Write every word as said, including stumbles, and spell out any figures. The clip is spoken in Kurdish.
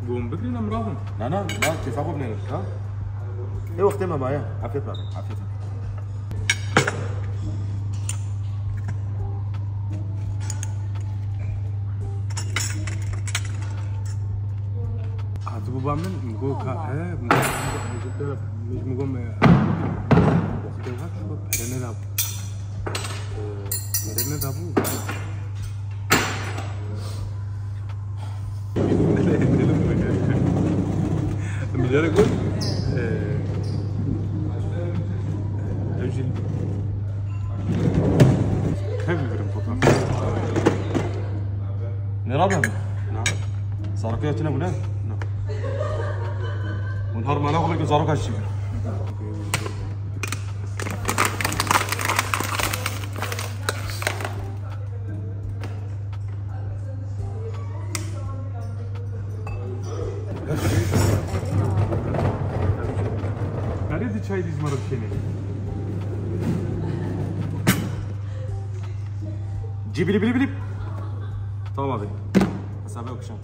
Bûm bigrin em rabin. Na, na, na, kêfa xwe binêrin, ha? Ê wextê me maye. Afiyet be, afiyet be. Hatibû ba min, min got ka, he, min got, min got, min got, min got, wextê hat, ji xwe pere nedabû. Pere nedabû. Milyara got, e, ev jî. Hev bigirim fotoğraf. Ne rabin? Na. Zarokê tune bûne? Na. Hûn her mala xwe belkî zaroka çî bin. Nerede çay dizmarı kene? Cibili bili bili. Tamam abi. Hesabı okuyacağım.